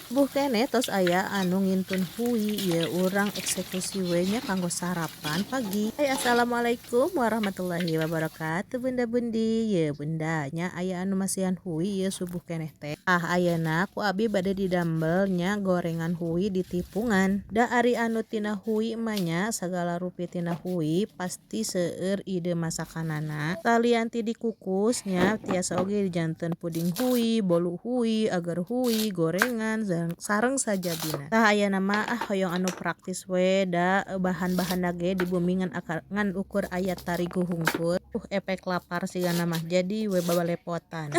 Subuh keneh tos aya anu ngintun hui, ieu urang eksekusi we nya kanggo sarapan pagi. Hai, assalamualaikum warahmatullahi wabarakatuh, bunda bundi. Ye bunda nya, aya anu masihan hui ieu subuh keneh teh. Ah, ayeuna ku abi bade didamel nya gorengan hui di tipungan. Da ari anu tina hui mah nya, sagala rupi tina hui pasti seueur ide masakanana. Salian ti dikukus nya, tiasa oge dijanten puding hui, bolu hui, agar hui, gorengan sareng sajabina. Tah, ayeuna mah ah hoyong anu praktis we, da bahan-bahanna ge di bumi ngan ukur aya tarigu hungkul. Efek lapar sigana mah, jadi we babalepotan.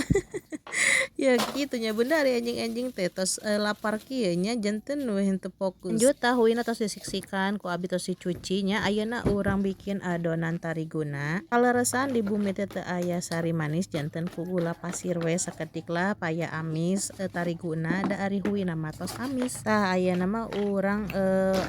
Ya kitu nya bunda, ari enjing-enjing teh tos lapar kieu nya, janten we henteu fokus. Lanjut, tah huina tos disiksikan ku abi, tos dicuci nya. Ayeuna urang bikin adonan tariguna. Kaleresan di bumi teh teu aya sari manis, janten ku gula pasir we sakedik lah paya amis tariguna, da ari huina mah tos amis. Tah, ayeuna mah urang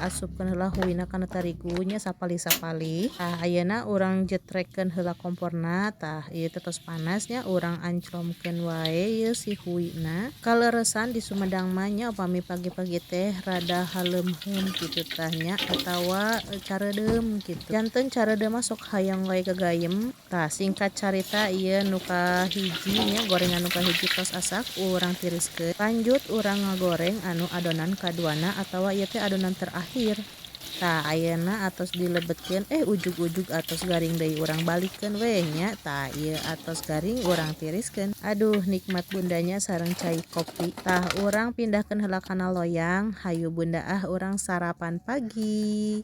asupkeun heula huina kana tarigu nya, sapalih-sapalih. Tah, ayeuna urang jetrekeun heula komporna. Tah, ieu teh tos panas nya, urang anclomkeun wae ieu si huina. Kaleresan di Sumedang mah nya, upami pagi-pagi teh rada haleumheum kitu tah nya, atawa caredeum kitu. Janten caredeum mah sok hayang wae gagayem. Tah, singkat carita, ieu nu kahiji nya, gorengan nu kahiji tos asak, urang tiriskeun. Lanjut urang ngagoreng anu adonan kaduana, atawa ieu teh adonan terakhir. Tah, ayeuna atos dilebetkeun, eh, ujug-ujug atos garing deui, urang balikeun we nya. Tah, ieu atos garing, urang tiriskeun. Aduh, nikmat bundanya sareng cai kopi. Tah, urang pindahkeun heula kana loyang. Hayu bunda ah, urang sarapan pagi.